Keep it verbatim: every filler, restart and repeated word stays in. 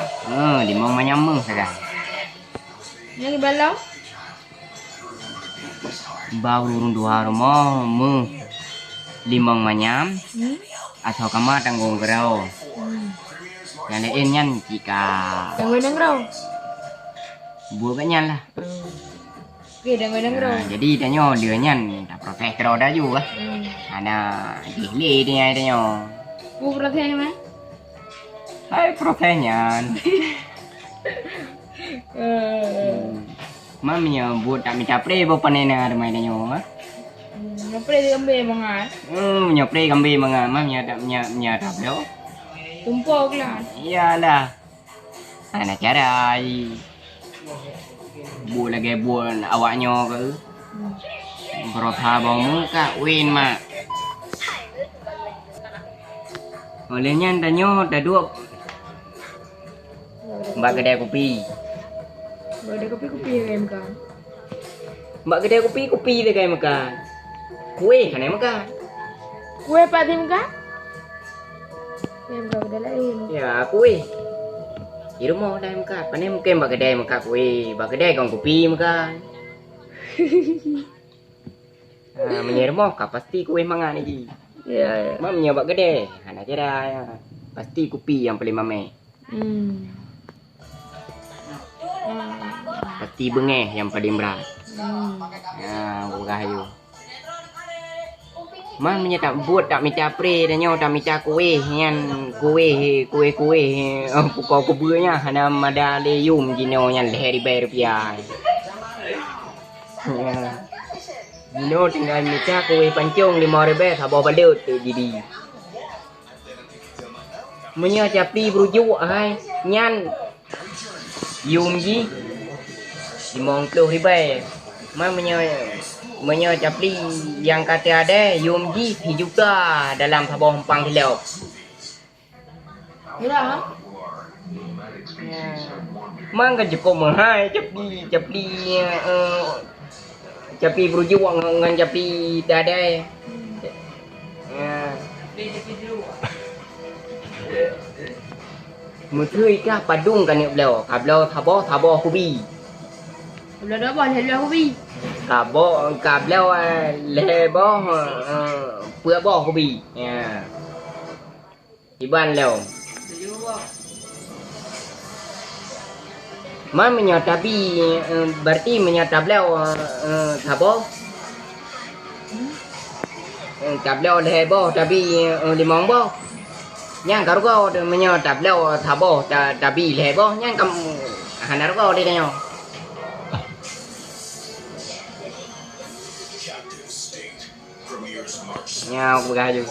Eh, limong manyam meuh sagai. Nyang ibalong? Ba ureueng tuha rumoh meuh limong manyam, hmm, asoe kama tanggong keudroe. Hmm. Nyang laén nyan cit ka. Tanggong keudroe? Buet gobnyan lah. Hmm. Oke, tanggong keudroe. Nah, jadi tanyoe lheueh nyan taproses keudroe laju lah. Hmm. Hana jih lé tinggai tanyoe. Peue proses nyan? Hai proses nyan. Eh. Hmm. Man meunyoe buet tak mita pré boh panena teumai tanyoe, ha? Hmm, nyoe pré kambé mangat. Hmm, nyoe pré kambé mangat, man meunyoe tak, meunyoe, meunyoe tak bloe. Tumpok lah. Iyalah. Hana cara ai. Buet lagèe buet awak nyoe keu. Hmm. Beurasa bawang muka win mak. Oleh nyan tanyoe taduek bak keudè kupi. Bak keudè kupi, kupi lagèe meuka. Bak keudè kupi, kupi lagèe meuka. Kueh hana meuka. Kueh pat meuka? Kueh meuka keudè laén. Ya, kueh. Di rumoh dah meuka. Pane mungken bak keudè meuka kueh. Bak keudè kon kupi meuka. Ha, meunyoe rumoh ka pasti kueh mangat lagi. Ya, ya. Mak meunyoe bak keudè, hana kira ya. Pasti kupi nyang paleng mamet. Hmm. Pasti beungèh nyang paleng brat. Hmm. Ya, peugah ayu. Man meunyoe tak buet tak mita pré, tanyoe tak mita kueh nyan, kueh, kueh-kueh, eh, pukoe kubeue nyan hana mada lé yum jinoe nyan lhèe ribèe rupiah. Ya. Jinoe tinggai mita kueh pancong limong ribèe saboh balot teuk jidi. Meunyoe capli beurujuk hai nyan yum jih limong ploh ribèe. Man meunyoe, meunyoe capli nyang ka teuadèe yum jih sijuta dalam saboh umpang silop. Murah, ha? Ya. Man ka cukôp meuhai capli, capli, eh, capli beurujuk ngon, ngon capli teuadèe. Ya. Meuteui kah padum ka neuk bloe, ka bloe saboh, saboh kubi. Ka bloe dua boh, lhèe boh kubi. Ka bo-, ka bloe, eh, lhèe boh, eh, peuet boh kubi. Ya. Iban lom. Man meunyoe tabi, eh, berarti meunyoe tabloe, eh, eh, saboh, eh, tabloe lhèe boh, tabi, eh, limong boh. Nyan ka rugoe, meunyoe tabloe saboh, ta-, tabi lhèe boh, nyan ka hana rugoe lé tanyoe. Nyan peugah laju.